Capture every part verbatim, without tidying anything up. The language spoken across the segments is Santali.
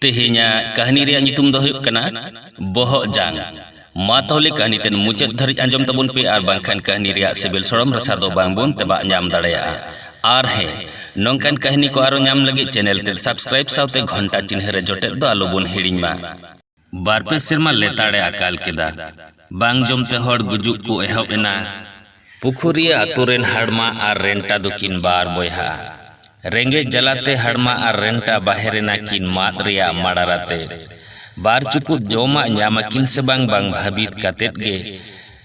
ᱛᱮᱦᱮᱧᱟᱜ ᱠᱟᱹᱦᱱᱤ ᱨᱮᱭᱟᱜ ᱧᱩᱛᱩᱢ ᱫᱚ ᱦᱩᱭᱩᱜ ᱠᱟᱱᱟ ᱵᱚᱦᱚᱜ ᱡᱟᱝ᱾ ᱢᱟ ᱛᱟᱦᱚᱞᱮ ᱠᱟᱹᱦᱱᱤ ᱛᱮᱫ ᱢᱩᱪᱟᱹᱫ ᱫᱷᱟᱹᱨᱤᱡ ᱟᱸᱡᱚᱢ ᱛᱟᱵᱚᱱ ᱯᱮ, ᱟᱨ ᱵᱟᱝᱠᱷᱟᱱ ᱠᱟᱹᱦᱱᱤ ᱨᱮᱭᱟᱜ ᱥᱤᱵᱤᱞ ᱥᱚᱲᱚᱢ ᱨᱟᱥᱟ ᱫᱚ ᱵᱟᱝ ᱵᱚᱱ ᱛᱮᱵᱟᱜ ᱧᱟᱢ ᱫᱟᱲᱮᱭᱟᱜᱼᱟ᱾ ᱟᱨ ᱦᱮᱸ, ᱱᱚᱝᱠᱟᱱ ᱠᱟᱹᱦᱱᱤ ᱠᱚ ᱟᱨᱚ ᱧᱟᱢ ᱞᱟᱹᱜᱤᱫ ᱪᱮᱱᱮᱞ ᱛᱮᱫ ᱥᱟᱵᱥᱠᱨᱟᱭᱤᱵ ᱥᱟᱶᱛᱮ ᱜᱷᱚᱱᱴᱟ ᱪᱤᱱᱦᱟᱹ ᱨᱮ ᱡᱚᱴᱮᱫ ᱫᱚ ᱟᱞᱚ ᱵᱚᱱ ᱦᱤᱲᱤᱧ ᱢᱟ᱾ ᱵᱟᱨ ᱯᱮ ᱥᱮᱨᱢᱟ ᱞᱮᱛᱟᱲᱮ ᱟᱠᱟᱞ ᱠᱮᱫᱟ᱾ ᱵᱟᱝ ᱡᱚᱢᱛᱮ ᱦᱚᱲ ᱜᱩᱡᱩᱜ ᱠᱚ ᱮᱦᱚᱵ ᱮᱱᱟ᱾ ᱯᱩᱠᱷᱩᱨᱤᱭᱟᱹ ᱟᱛᱳ ᱨᱮᱱ ᱦᱟᱲᱢᱟ ᱟᱨ ᱨᱮᱱᱴᱟ ᱫᱚᱠᱤᱱ ᱵᱟᱨ ᱵᱚᱭᱦᱟ᱾ ᱨᱮᱸᱜᱮᱡ ᱡᱟᱞᱟᱛᱮ ᱦᱟᱲᱢᱟ ᱟᱨ ᱨᱮᱱᱴᱟ ᱵᱟᱦᱮᱨ ᱮᱱᱟ ᱠᱤᱱ ᱢᱟᱫ ᱨᱮᱭᱟᱜ ᱢᱟᱲᱟᱨ ᱟᱛᱮ᱾ ᱵᱟᱨ ᱪᱩᱯᱩᱫ ᱡᱚᱢᱟᱜ ᱧᱟᱢ ᱟᱹᱠᱤᱱ ᱥᱮ ᱵᱟᱝ, ᱵᱟᱝ ᱵᱷᱟᱹᱵᱤᱛ ᱠᱟᱛᱮᱫ ᱜᱮ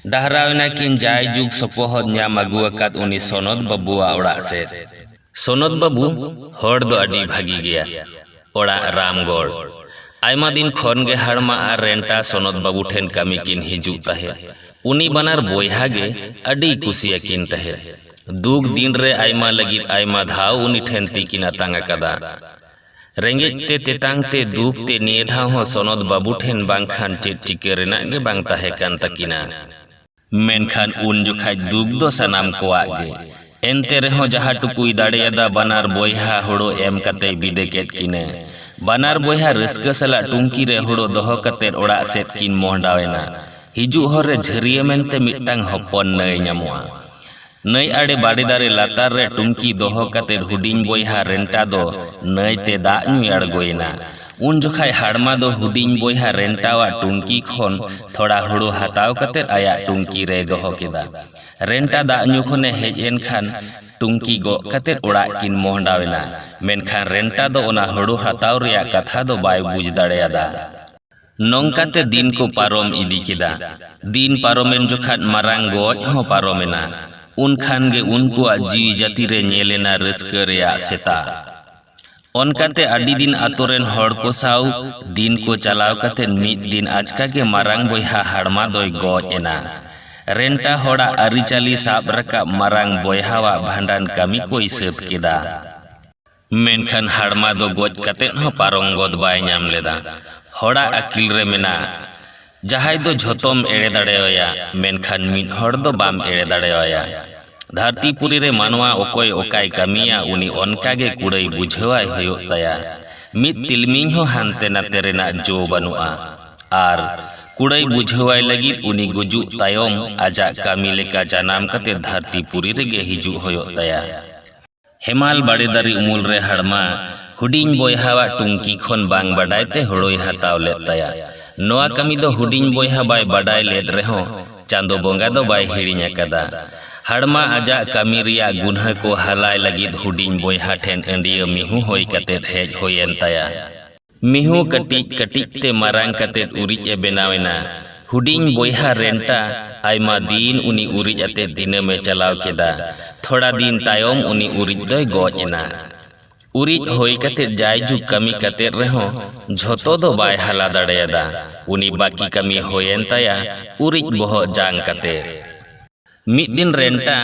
ᱰᱟᱦᱨᱟᱣ ᱮᱱᱟ ᱠᱤᱱ ᱡᱟᱭᱡᱩᱜᱽ ᱥᱚᱯᱚᱦᱚᱫ ᱧᱟᱢ ᱟᱹᱜᱩ ᱟᱠᱟᱫ ᱩᱱᱤ ᱥᱚᱱᱚᱛ ᱵᱟᱹᱵᱩᱣᱟᱜ ᱚᱲᱟᱜ ᱥᱮᱫ᱾ ᱥᱚᱱᱚᱛ ᱵᱟᱹᱵᱩ ᱦᱚᱲ ᱫᱚ ᱟᱹᱰᱤ ᱵᱷᱟᱹᱜᱤ ᱜᱮᱭᱟ᱾ ᱚᱲᱟᱜ ᱨᱟᱢᱜᱚᱲ᱾ ᱟᱭᱢᱟ ᱫᱤᱱ ᱠᱷᱚᱱ ᱜᱮ ᱦᱟᱲᱢᱟ ᱟᱨ ᱨᱮᱱᱴᱟ ᱥᱚᱱᱚᱛ ᱵᱟᱹᱵᱩ ᱴᱷᱮᱱ ᱠᱟᱹᱢᱤ ᱠᱤᱱ ᱦᱤᱡᱩᱜ ᱛᱟᱦᱮᱸᱫ᱾ ᱩᱱᱤ ᱵᱟᱱᱟᱨ ᱵᱚᱭᱦᱟ ᱜᱮ ᱟᱹᱰᱤ ᱠᱩᱥᱤᱭᱟᱠᱤᱱ ᱛᱟᱦᱮᱸᱫ᱾ ᱫᱩᱠ ᱫᱤᱱ ᱨᱮ ᱟᱭᱢᱟ ᱞᱟᱹᱜᱤᱫ ᱟᱭᱢᱟ ᱫᱷᱟᱣ ᱩᱱᱤ ᱴᱷᱮᱱ ᱛᱤᱠᱤᱱ ᱟᱛᱟᱝ ᱟᱠᱟᱫᱟ᱾ ᱨᱮᱸᱜᱮᱡ ᱛᱮ ᱛᱮᱛᱟᱝ ᱛᱮ ᱫᱩᱠ ᱛᱮ ᱱᱤᱭᱟᱹ ᱫᱷᱟᱣ ᱦᱚᱸ ᱥᱚᱱᱚᱛ ᱵᱟᱹᱵᱩ ᱴᱷᱮᱱ ᱵᱟᱝᱠᱷᱟᱱ ᱪᱮᱫ ᱪᱤᱠᱟᱹ ᱨᱮᱱᱟᱜ ᱜᱮ ᱵᱟᱝ ᱛᱟᱦᱮᱸ ᱠᱟᱱ ᱛᱟᱹᱠᱤᱱᱟ᱾ ᱢᱮᱱᱠᱷᱟᱱ ᱩᱱ ᱡᱚᱠᱷᱟᱡ ᱫᱩᱠ ᱫᱚ ᱥᱟᱱᱟᱢ ᱠᱚᱣᱟᱜ ᱜᱮ᱾ ᱮᱱᱛᱮ ᱨᱮᱦᱚᱸ ᱡᱟᱦᱟᱸ ᱴᱩᱠᱩᱭ ᱫᱟᱲᱮᱭᱟᱫᱟ ᱵᱟᱱᱟᱨ ᱵᱚᱭᱦᱟ ᱦᱳᱲᱳ ᱮᱢ ᱠᱟᱛᱮᱭ ᱵᱤᱫᱟᱹ ᱠᱮᱫ ᱠᱤᱱᱟᱹ᱾ ᱵᱟᱱᱟᱨ ᱵᱚᱭᱦᱟ ᱨᱟᱹᱥᱠᱟᱹ ᱥᱟᱞᱟᱜ ᱴᱩᱝᱠᱤ ᱨᱮ ᱦᱳᱲᱳ ᱫᱚᱦᱚ ᱠᱟᱛᱮ ᱚᱲᱟᱜ ᱥᱮᱫ ᱠᱤᱱ ᱢᱚᱦᱰᱟᱣ ᱮᱱᱟ᱾ ᱦᱤᱡᱩᱜ ᱦᱚᱨ ᱨᱮ ᱡᱷᱟᱹᱨᱭᱟᱹ ᱢᱮᱱᱛᱮ ᱢᱤᱫᱴᱟᱝ ᱦᱚᱯᱚᱱ ᱱᱟᱹᱭ ᱧᱟᱢᱚᱜᱼᱟ᱾ ᱱᱟᱹᱭ ᱟᱲᱮ ᱵᱟᱲᱮ ᱫᱟᱨᱮ ᱞᱟᱛᱟᱨ ᱨᱮ ᱴᱩᱝᱠᱤ ᱫᱚᱦᱚ ᱠᱟᱛᱮ ᱦᱩᱰᱤᱧ ᱵᱚᱭᱦᱟ ᱨᱮᱱᱴᱟ ᱫᱚ ᱱᱟᱹᱭ ᱛᱮ ᱫᱟᱜ ᱧᱩᱭ ᱟᱬᱜᱚᱭᱮᱱᱟ᱾ ᱩᱱ ᱡᱚᱠᱷᱟᱡ ᱦᱟᱲᱢᱟ ᱫᱚ ᱦᱩᱰᱤᱧ ᱵᱚᱭᱦᱟ ᱨᱮᱱᱴᱟᱣᱟᱜ ᱴᱩᱝᱠᱤ ᱠᱷᱚᱱ ᱛᱷᱚᱲᱟ ᱦᱳᱲᱳ ᱦᱟᱛᱟᱣ ᱠᱟᱛᱮ ᱟᱭᱟᱜ ᱴᱩᱝᱠᱤ ᱨᱮᱭ ᱫᱚᱦᱚ ᱠᱮᱫᱟ᱾ ᱨᱮᱱᱴᱟ ᱫᱟᱜ ᱧᱩ ᱠᱷᱚᱱᱮ ᱦᱮᱡ ᱮᱱ ᱠᱷᱟᱱ ᱴᱩᱝᱠᱤ ᱜᱚᱜ ᱠᱟᱛᱮ ᱚᱲᱟᱜ ᱠᱤᱱ ᱢᱚᱦᱰᱟᱣ ᱮᱱᱟ᱾ ᱢᱮᱱᱠᱷᱟᱱ ᱨᱮᱱᱴᱟ ᱫᱚ ᱚᱱᱟ ᱦᱳᱲᱳ ᱦᱟᱛᱟᱣ ᱨᱮᱭᱟᱜ ᱠᱟᱛᱷᱟ ᱫᱚ ᱵᱟᱭ ᱵᱩᱡᱽ ᱫᱟᱲᱮᱭᱟᱫᱟ᱾ ᱱᱚᱝᱠᱟᱛᱮ ᱫᱤᱱ ᱠᱚ ᱯᱟᱨᱚᱢ ᱤᱫᱤ ᱠᱮᱫᱟ᱾ ᱫᱤᱱ ᱯᱟᱨᱚᱢᱮᱱ ᱡᱚᱠᱷᱟᱡ ᱢᱟᱨᱟᱝ ᱜᱚᱡ ᱦᱚᱸ ᱯᱟᱨᱚᱢᱮᱱᱟ᱾ ᱩᱱᱠᱷᱟᱱ ᱜᱮ ᱩᱱᱠᱩᱣᱟᱜ ᱡᱤᱣᱤ ᱡᱟᱹᱛᱤ ᱨᱮ ᱧᱮᱞᱮᱱᱟ ᱨᱟᱹᱥᱠᱟᱹ ᱨᱮᱭᱟᱜ ᱥᱮᱛᱟᱜ᱾ ᱚᱱᱠᱟᱛᱮ ᱟᱹᱰᱤ ᱫᱤᱱ ᱟᱛᱳ ᱨᱮᱱ ᱦᱚᱲ ᱠᱚ ᱥᱟᱶ ᱫᱤᱱ ᱠᱚ ᱪᱟᱞᱟᱣ ᱠᱟᱛᱮ ᱢᱤᱫ ᱫᱤᱱ ᱟᱪᱠᱟ ᱜᱮ ᱢᱟᱨᱟᱝ ᱵᱚᱭᱦᱟ ᱦᱟᱲᱢᱟ ᱫᱚᱭ ᱜᱚᱡ ᱮᱱᱟ᱾ ᱨᱮᱱᱴᱟ ᱦᱚᱲᱟᱜ ᱟᱹᱨᱤᱪᱟᱹᱞᱤ ᱥᱟᱵ ᱨᱟᱠᱟᱵ ᱢᱟᱨᱟᱝ ᱵᱚᱭᱦᱟᱣᱟᱜ ᱵᱷᱟᱸᱰᱟᱱ ᱠᱟᱹᱢᱤ ᱠᱚᱭ ᱥᱟᱹᱛ ᱠᱮᱫᱟ᱾ ᱢᱮᱱᱠᱷᱟᱱ ᱦᱟᱲᱢᱟ ᱫᱚ ᱜᱚᱡ ᱠᱟᱛᱮ ᱦᱚᱸ ᱯᱟᱨᱚᱢ ᱜᱚᱫ ᱵᱟᱭ ᱧᱟᱢ ᱞᱮᱫᱟ᱾ ᱦᱚᱲᱟᱜ ᱟᱹᱠᱤᱞ ᱨᱮ ᱢᱮᱱᱟᱜᱼᱟ, ᱡᱟᱦᱟᱸᱭ ᱫᱚ ᱡᱷᱚᱛᱚᱢ ᱮᱲᱮ ᱫᱟᱲᱮᱣᱟᱭᱟ, ᱢᱮᱱᱠᱷᱟᱱ ᱢᱤᱫ ᱦᱚᱲ ᱫᱚ ᱵᱟᱢ ᱮᱲᱮ ᱫᱟᱲᱮᱣᱟᱭᱟ᱾ ᱫᱷᱟᱹᱨᱛᱤ ᱯᱩᱨᱤ ᱨᱮ ᱢᱟᱱᱣᱟ ᱚᱠᱚᱭ ᱚᱠᱟᱭ ᱠᱟᱹᱢᱤᱭᱟ, ᱩᱱᱤ ᱚᱱᱠᱟ ᱜᱮ ᱠᱩᱲᱟᱹᱭ ᱵᱩᱡᱷᱟᱹᱣᱟᱭ ᱦᱩᱭᱩᱜ ᱛᱟᱭᱟ᱾ ᱢᱤᱫ ᱛᱤᱞᱢᱤᱧ ᱦᱚᱸ ᱦᱟᱱᱛᱮ ᱱᱟᱛᱮ ᱨᱮᱱᱟᱜ ᱡᱚ ᱵᱟᱹᱱᱩᱜᱼᱟ᱾ ᱟᱨ ᱠᱩᱲᱟᱹᱭ ᱵᱩᱡᱷᱟᱹᱣᱟᱭ ᱞᱟᱹᱜᱤᱫ ᱩᱱᱤ ᱜᱩᱡᱩᱜ ᱛᱟᱭᱚᱢ ᱟᱡᱟᱜ ᱠᱟᱹᱢᱤ ᱞᱮᱠᱟ ᱡᱟᱱᱟᱢ ᱠᱟᱛᱮ ᱫᱷᱟᱹᱨᱛᱤ ᱯᱩᱨᱤ ᱨᱮᱜᱮ ᱦᱤᱡᱩᱜ ᱦᱩᱭᱩᱜ ᱛᱟᱭᱟ᱾ ᱦᱮᱢᱟᱞ ᱵᱟᱲᱮ ᱫᱟᱨᱮ ᱩᱢᱩᱞ ᱨᱮ ᱦᱟᱲᱢᱟ ᱦᱩᱰᱤᱧ ᱵᱚᱭᱦᱟᱣᱟᱜ ᱴᱩᱝᱠᱤ ᱠᱷᱚᱱ ᱵᱟᱝ ᱵᱟᱰᱟᱭ ᱛᱮ ᱦᱳᱲᱳᱭ ᱦᱟᱛᱟᱣ ᱞᱮᱫ ᱛᱟᱭᱟ᱾ ᱱᱚᱣᱟ ᱠᱟᱹᱢᱤ ᱫᱚ ᱦᱩᱰᱤᱧ ᱵᱚᱭᱦᱟ ᱵᱟᱭ ᱵᱟᱰᱟᱭ ᱞᱮᱫ ᱨᱮᱦᱚᱸ ᱪᱟᱸᱫᱚ ᱵᱚᱸᱜᱟ ᱫᱚ ᱵᱟᱭ ᱦᱤᱲᱤᱧ ᱟᱠᱟᱫᱟ᱾ ᱦᱟᱲᱢᱟ ᱟᱡᱟᱜ ᱠᱟᱹᱢᱤ ᱨᱮᱭᱟᱜ ᱜᱩᱱᱦᱟᱹ ᱠᱚ ᱦᱟᱞᱟᱭ ᱞᱟᱹᱜᱤᱫ ᱦᱩᱰᱤᱧ ᱵᱚᱭᱦᱟ ᱴᱷᱮᱱ ᱟᱹᱰᱤᱭᱟᱹ ᱢᱤᱦᱩ ᱦᱩᱭ ᱠᱟᱛᱮ ᱦᱮᱡ ᱦᱩᱭᱮᱱ ᱛᱟᱭᱟ᱾ ᱢᱤᱦᱩ ᱠᱟᱹᱴᱤᱡ ᱠᱟᱹᱴᱤᱡ ᱛᱮ ᱢᱟᱨᱟᱝ ᱠᱟᱛᱮ ᱩᱨᱤᱡ ᱮ ᱵᱮᱱᱟᱣ ᱮᱱᱟ᱾ ᱦᱩᱰᱤᱧ ᱵᱚᱭᱦᱟ ᱨᱮᱱᱴᱟ ᱟᱭᱢᱟ ᱫᱤᱱ ᱩᱱᱤ ᱩᱨᱤᱡ ᱟᱛᱮ ᱫᱤᱱᱟᱹᱢ ᱮ ᱪᱟᱞᱟᱣ ᱠᱮᱫᱟ᱾ ᱛᱷᱚᱲᱟ ᱫᱤᱱ ᱛᱟᱭᱚᱢ ᱩᱱᱤ ᱩᱨᱤᱡ ᱫᱚᱭ ᱜᱚᱡ ᱮᱱᱟ᱾ ᱩᱨᱤᱡ ᱦᱩᱭ ᱠᱟᱛᱮ ᱡᱟᱭᱡᱩᱜᱽ ᱠᱟᱹᱢᱤ ᱠᱟᱛᱮ ᱨᱮᱦᱚᱸ ᱡᱷᱚᱛᱚ ᱫᱚ ᱵᱟᱭ ᱦᱟᱞᱟ ᱫᱟᱲᱮᱭᱟᱫᱟ᱾ ᱩᱱᱤ ᱵᱟᱹᱠᱤ ᱠᱟᱹᱢᱤ ᱦᱩᱭᱮᱱ ᱛᱟᱭᱟ ᱩᱨᱤᱡ ᱵᱚᱦᱚᱜ ᱡᱟᱝ ᱠᱟᱛᱮ᱾ ᱢᱤᱫ ᱫᱤᱱ ᱨᱮᱱᱴᱟ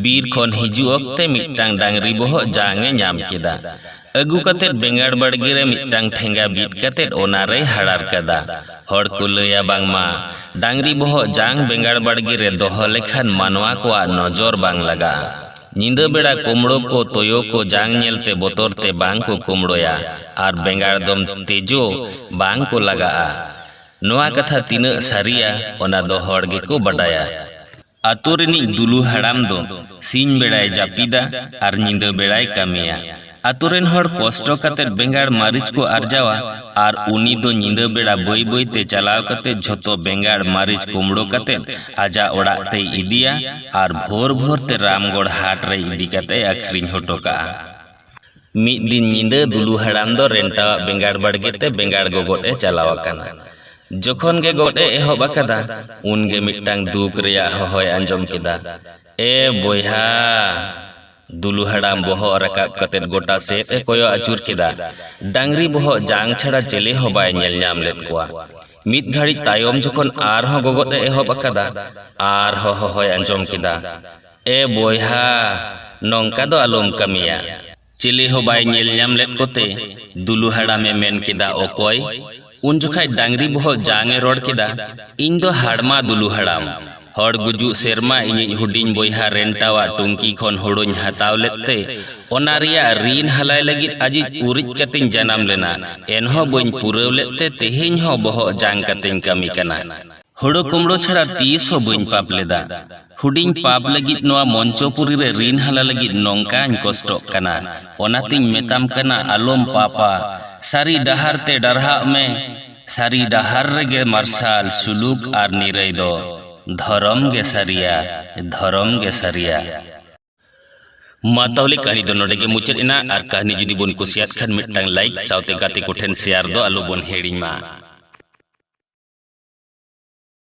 ᱵᱤᱨ ᱠᱷᱚᱱ ᱦᱤᱡᱩᱜ ᱚᱠᱛᱮ ᱢᱤᱫᱴᱟᱝ ᱰᱟᱝᱨᱤ ᱵᱚᱦᱚᱜ ᱡᱟᱝ ᱮ ᱧᱟᱢ ᱠᱮᱫᱟ᱾ ᱟᱹᱜᱩ ᱠᱟᱛᱮ ᱵᱮᱸᱜᱟᱲ ᱵᱟᱲᱜᱮ ᱨᱮ ᱢᱤᱫᱴᱟᱝ ᱴᱷᱮᱸᱜᱟ ᱵᱤᱫ ᱠᱟᱛᱮ ᱚᱱᱟ ᱨᱮᱭ ᱦᱟᱲᱟᱨ ᱠᱟᱫᱟ᱾ ᱦᱚᱲ ᱠᱚ ᱞᱟᱹᱭᱟ ᱵᱟᱝᱢᱟ ᱰᱟᱝᱨᱤ ᱵᱚᱦᱚᱜ ᱡᱟᱝ ᱵᱮᱸᱜᱟᱲ ᱵᱟᱲᱜᱮ ᱨᱮ ᱫᱚᱦᱚ ᱞᱮᱠᱷᱟᱱ ᱢᱟᱱᱣᱟ ᱠᱚᱣᱟᱜ ᱱᱚᱡᱚᱨ ᱵᱟᱝ ᱞᱟᱜᱟᱜᱼᱟ᱾ ᱧᱤᱫᱟᱹ ᱵᱮᱲᱟ ᱠᱳᱢᱲᱳ ᱠᱚ ᱛᱳᱭᱳ ᱠᱚ ᱡᱟᱝ ᱧᱮᱞᱛᱮ ᱵᱚᱛᱚᱨ ᱛᱮ ᱵᱟᱝ ᱠᱚ ᱠᱳᱢᱲᱳᱭᱟ ᱟᱨ ᱵᱮᱸᱜᱟᱲ ᱫᱚᱢ ᱛᱮᱡᱳ ᱵᱟᱝ ᱠᱚ ᱞᱟᱜᱟᱜᱼᱟ᱾ ᱱᱚᱣᱟ ᱠᱟᱛᱷᱟ ᱛᱤᱱᱟᱹᱜ ᱥᱟᱹᱨᱤᱭᱟ ᱚᱱᱟ ᱫᱚ ᱦᱚᱲ ᱜᱮᱠᱚ ᱵᱟᱰᱟᱭᱟ᱾ ᱟᱛᱳ ᱨᱤᱱᱤᱡ ᱫᱩᱞᱩ ᱦᱟᱲᱟᱢ ᱫᱚ ᱥᱤᱧ ᱵᱮᱲᱟᱭ ᱡᱟᱹᱯᱤᱫᱟ ᱟᱨ ᱧᱤᱫᱟᱹ ᱵᱮᱲᱟᱭ ᱠᱟᱹᱢᱤᱭᱟ᱾ ᱟᱛᱳ ᱨᱮᱱ ᱦᱚᱲ ᱠᱚᱥᱴᱚ ᱠᱟᱛᱮ ᱵᱮᱸᱜᱟᱲ ᱢᱟᱹᱨᱤᱪ ᱠᱚ ᱟᱨᱡᱟᱣᱟ ᱟᱨ ᱩᱱᱤ ᱫᱚ ᱧᱤᱫᱟᱹ ᱵᱮᱲᱟ ᱵᱟᱹᱭ ᱵᱟᱹᱭ ᱛᱮ ᱪᱟᱞᱟᱣ ᱠᱟᱛᱮ ᱡᱷᱚᱛᱚ ᱵᱮᱸᱜᱟᱲ ᱢᱟᱹᱨᱤᱪ ᱠᱩᱢᱲᱳ ᱠᱟᱛᱮ ᱟᱡᱟᱜ ᱚᱲᱟᱜ ᱛᱮᱭ ᱤᱫᱤᱭᱟ ᱟᱨ ᱵᱷᱳᱨ ᱵᱷᱳᱨ ᱛᱮ ᱨᱟᱢᱜᱚᱲ ᱦᱟᱴ ᱨᱮ ᱤᱫᱤ ᱠᱟᱛᱮ ᱟᱹᱠᱷᱨᱤᱧ ᱦᱚᱴᱚ ᱠᱟᱜᱼᱟ᱾ ᱢᱤᱫ ᱫᱤᱱ ᱧᱤᱫᱟᱹ ᱫᱩᱞᱩ ᱦᱟᱲᱟᱢ ᱫᱚ ᱨᱮᱱᱴᱟᱣᱟᱜ ᱵᱮᱸᱜᱟᱲ ᱵᱟᱲᱜᱮ ᱛᱮ ᱵᱮᱸᱜᱟᱲ ᱜᱚᱜᱚᱫ ᱮ ᱪᱟᱞᱟᱣ ᱟᱠᱟᱱᱟ᱾ ᱡᱚᱠᱷᱚᱱ ᱜᱮ ᱜᱚᱫ ᱮ ᱮᱦᱚᱵ ᱟᱠᱟᱫᱟ, ᱩᱱ ᱜᱮ ᱢᱤᱫᱴᱟᱝ ᱫᱩᱠ ᱨᱮᱭᱟᱜ ᱦᱚᱦᱚᱭ ᱟᱸᱡᱚᱢ ᱠᱮᱫᱟ, "ᱮ ᱵᱚᱭᱦᱟ!" ᱫᱩᱞᱩ ᱦᱟᱲᱟᱢ ᱵᱚᱦᱚᱜ ᱨᱟᱠᱟᱵ ᱠᱟᱛᱮ ᱜᱚᱴᱟ ᱥᱮᱫ ᱮ ᱠᱚᱭᱚᱜ ᱟᱹᱪᱩᱨ ᱠᱮᱫᱟ᱾ ᱰᱟᱝᱨᱤ ᱵᱚᱦᱚᱜ ᱡᱟᱝ ᱪᱷᱟᱲᱟ ᱪᱮᱞᱮ ᱦᱚᱸ ᱵᱟᱭ ᱧᱮᱞ ᱧᱟᱢ ᱞᱮᱫ ᱠᱚᱣᱟ᱾ ᱢᱤᱫ ᱜᱷᱟᱹᱲᱤᱡ ᱛᱟᱭᱚᱢ ᱡᱚᱠᱷᱚᱱ ᱟᱨᱦᱚᱸ ᱜᱚᱜᱚᱫ ᱮ ᱮᱦᱚᱵ ᱟᱠᱟᱫᱟ, ᱟᱨᱦᱚᱸ ᱦᱚᱦᱚᱭ ᱟᱸᱡᱚᱢ ᱠᱮᱫᱟ, "ᱮ ᱵᱚᱭᱦᱟ, ᱱᱚᱝᱠᱟ ᱫᱚ ᱟᱞᱚᱢ ᱠᱟᱹᱢᱤᱭᱟ!" ᱪᱤᱞᱤ ᱦᱚᱸ ᱵᱟᱭ ᱧᱮᱞ ᱧᱟᱢ ᱞᱮᱫ ᱠᱚᱛᱮ ᱫᱩᱞᱩ ᱦᱟᱲᱟᱢᱮ ᱢᱮᱱ ᱠᱮᱫᱟ, "ᱚᱠᱚᱭ?" ᱩᱱ ᱡᱚᱠᱷᱟᱡ ᱰᱟᱝᱨᱤ ᱵᱚᱦᱚᱜ ᱡᱟᱝ ᱮ ᱨᱚᱲ ᱠᱮᱫᱟ, "ᱤᱧ ᱫᱚ ᱦᱟᱲᱢᱟ ᱫᱩᱞᱩ ᱦᱟᱲᱟᱢ᱾ ᱦᱚᱲ ᱜᱩᱡᱩᱜ ᱥᱮᱨᱢᱟ ᱤᱧᱤᱡ ᱦᱩᱰᱤᱧ ᱵᱚᱭᱦᱟ ᱨᱮᱱᱴᱟᱣᱟᱜ ᱴᱩᱝᱠᱤ ᱠᱷᱚᱱ ᱦᱳᱲᱳᱧ ᱦᱟᱛᱟᱣ ᱞᱮᱫ ᱛᱮ ᱚᱱᱟ ᱨᱮᱭᱟᱜ ᱨᱤᱱ ᱦᱟᱞᱟᱭ ᱞᱟᱹᱜᱤᱫ ᱟᱡᱤᱡ ᱩᱨᱤᱡ ᱠᱟᱛᱮᱧ ᱡᱟᱱᱟᱢ ᱞᱮᱱᱟ᱾ ᱮᱱᱦᱚᱸ ᱵᱟᱹᱧ ᱯᱩᱨᱟᱹᱣ ᱞᱮᱫ ᱛᱮ ᱛᱮᱦᱮᱧ ᱦᱚᱸ ᱵᱚᱦᱚᱜ ᱡᱟᱝ ᱠᱟᱛᱮᱧ ᱠᱟᱹᱢᱤ ᱠᱟᱱᱟ᱾ ᱦᱩᱲᱩ ᱠᱩᱢᱲᱩ ᱪᱷᱟᱲᱟ ᱛᱤᱥ ᱦᱚᱸ ᱵᱟᱹᱧ ᱯᱟᱯ ᱞᱮᱫᱟ᱾ ᱦᱩᱰᱤᱧ ᱯᱟᱯ ᱞᱟᱹᱜᱤᱫ ᱱᱚᱣᱟ ᱢᱚᱧᱪᱚᱯᱩᱨᱤ ᱨᱮ ᱨᱤᱱ ᱦᱟᱞᱟ ᱞᱟᱹᱜᱤᱫ ᱱᱚᱝᱠᱟᱧ ᱠᱚᱥᱴᱚᱜ ᱠᱟᱱᱟ᱾ ᱚᱱᱟᱛᱤᱧ ᱢᱮᱛᱟᱢ ᱠᱟᱱᱟ, ᱟᱞᱚᱢ ᱯᱟᱯᱟ᱾ ᱥᱟᱹᱨᱤ ᱰᱟᱦᱟᱨ ᱛᱮ ᱰᱟᱨᱦᱟᱜ ᱢᱮ᱾ ᱥᱟᱹᱨᱤ ᱰᱟᱦᱟᱨ ᱨᱮᱜᱮ ᱢᱟᱨᱥᱟᱞ ᱥᱩᱞᱩᱠ ᱟᱨ ᱱᱤᱨᱟᱹᱭ ᱫᱚ᱾ ᱫᱷᱚᱨᱚᱢ ᱜᱮ ᱥᱟᱹᱨᱤᱭᱟ, ᱫᱷᱚᱨᱚᱢ ᱜᱮ ᱥᱟᱹᱨᱤᱭᱟ᱾ ᱢᱟ ᱛᱟᱦᱚᱞᱮ ᱠᱟᱹᱦᱱᱤ ᱫᱚ ᱱᱚᱰᱮ ᱜᱮ ᱢᱩᱪᱟᱹᱫ ᱮᱱᱟ᱾ ᱟᱨ ᱠᱟᱹᱦᱱᱤ ᱡᱩᱫᱤ ᱵᱚᱱ ᱠᱩᱥᱤᱭᱟᱫ ᱠᱷᱟᱱ ᱢᱤᱫᱴᱟᱝ ᱞᱟᱭᱤᱠ ᱥᱟᱶᱛᱮ ᱜᱟᱛᱮ ᱠᱚᱴᱷᱮᱱ ᱥᱮᱭᱟᱨ ᱫᱚ ᱟᱞᱚ ᱵᱚᱱ ᱦᱤᱲᱤᱧ ᱢᱟ᱾